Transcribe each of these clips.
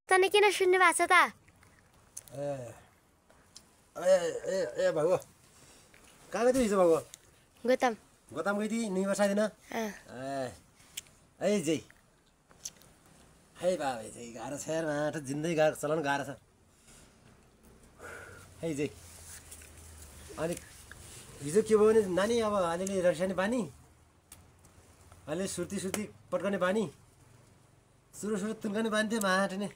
तने किन सुन्नु भएको छ त? ए भाउ कहाँ गयो हिजो भाउ? गौतम गोदाम गई थी नहीं बसादिन ए जय है बाबा जय गाह्रो छ यार माटो जिन्दै गाह्रो चलाउनु गाह्रो छ है जय अनि हिजो के भयो भने नानी अब अलिअलि रक्साने बानी अलि सुर्ती पट्काउने बानी सुरु तुल्काउने बानी थियो माटो नि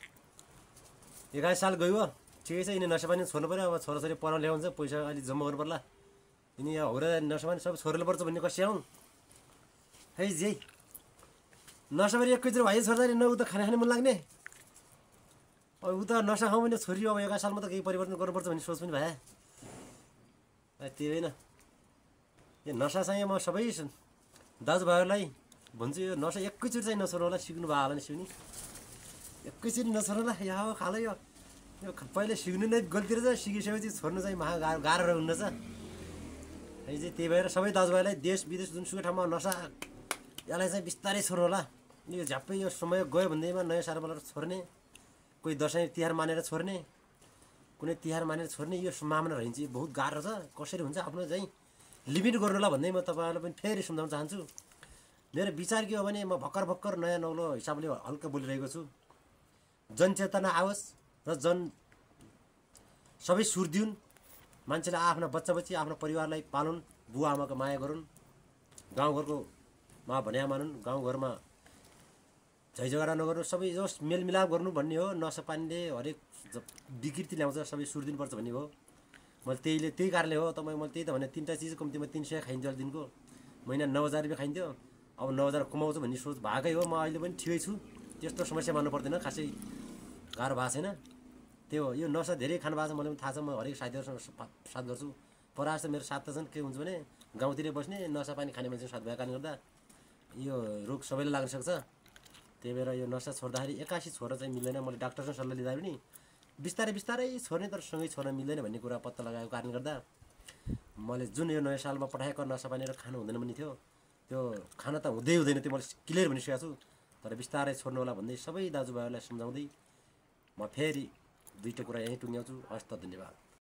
11 साल गयो ठिकै छ यिनी नसा पानी छोड्नु पर्यो अब छोराछोरी पढाउन ल्याउँछ पैसा अलि जम्मा गर्नु पर्ला यिनी हौरा नसा पानी सब छोरेर पर्छ भन्ने कस्याउँ है जय नसा पानी एकैचोटि भाइ छोड्दाखेरि न उ त खाना खाने मन लाग्ने अब उ त नसा खाउँ भने छोरी अब 11 सालमा त केही परिवर्तन गर्नुपर्छ भन्ने सोच पनि भए त्यही होइन यो नसा चाहिँ म सबै दाजुभाइहरूलाई भन्छु यो नसा एकैचोटि चाहिँ नछोड्नु होला सिक्नु भयो होला नि सिक्नु एकैचोटि नछोड्नु होला यहाँ खालो यो पहिले सिक्नु नै गल्ती रहेछ सिकिसकेपछि छोड्नु चाहिँ महा गाह्रो हुन्न छ है चाहिँ त्यही भएर सबै दाजुभाइलाई देश विदेश जुनसुकै ठाउँमा नसा यसलाई चाहिँ बिस्तारै छोड्नु होला यो झ्याप्पै यो समय गयो भन्दैमा नयाँ साल बनाएर छोड्ने कोही दसैँ तिहार मानेर छोड्ने कुनै तिहार मानेर छोड्ने यो मामला रहन्छ बहुत गाह्रो छ कसरी हुन्छ आफ्नो चाहिँ लिमिट गर्नु होला भन्दै म तपाईँहरूलाई पनि फेरि सम्झाउन चाहन्छु मेरो विचार के हो भने म भर्खर नयाँ नौलो हिसाबले हल्का बोलिरहेको छु जनचेतना आओस् र सबै सुर दिउन् मान्छेले आफ्ना बच्चा आफ्नो परिवारलाई पालुन् बुवा आमाको माया गरून् गाउँघरको मा भन्या मानुन् गाउँघरमा झैझगडा नगर्नु सबै जस मेलमिलाप गर्नु भन्ने हो नसा पानीले हरेक विकृति ल्याउँछ सबै सुर दिनुपर्छ भन्ने हो मैले त्यही कारणले हो तपाईँ मैले त्यही त भने 3टा चिज कम्तीमा 300 खाइन्थ्यो दिनको महिना 9000 रुपियाँ खाइन्थ्यो अब 9000 कमाउँछु भन्ने सोच भएकै हो म अहिले पनि ठिकै छु त्यस्तो समस्या मान्नु पर्दैन खासै गाह्रो भएको छैन त्यो यो नसा धेरै खानु भएको छ मलाई पनि थाहा छ म हरेक साथीहरूसँग साथ गर्छु परास मेरो साथ त छन् के हुन्छ भने गाउँतिरै बस्ने नसा पानी खाने मान्छे साथ भएको कारणले गर्दा यो रोग सबैलाई लाग्न सक्छ त्यही भएर यो नसा छोड्दाखेरि 81 छोड्न चाहिँ मिल्दैन मैले डाक्टरसँग सल्लाह लिँदा पनि बिस्तारै छोड्ने तर सँगै छोड्न मिल्दैन भन्ने कुरा पत्ता लगाएको कारणले गर्दा मैले जुन यो नयाँ सालमा पठाएको नसा पानी र खानु हुँदैन भन्ने थियो त्यो खाना त हुँदैन त्यो मैले क्लियर भनिसकेको छु तर बिस्तारै छोड्नु होला भन्दै सबै दाजुभाइहरूलाई सम्झाउँदै म फेरि 2टा कुरा यहीँ टुङ्ग्याउँछु हस् त धन्यवाद।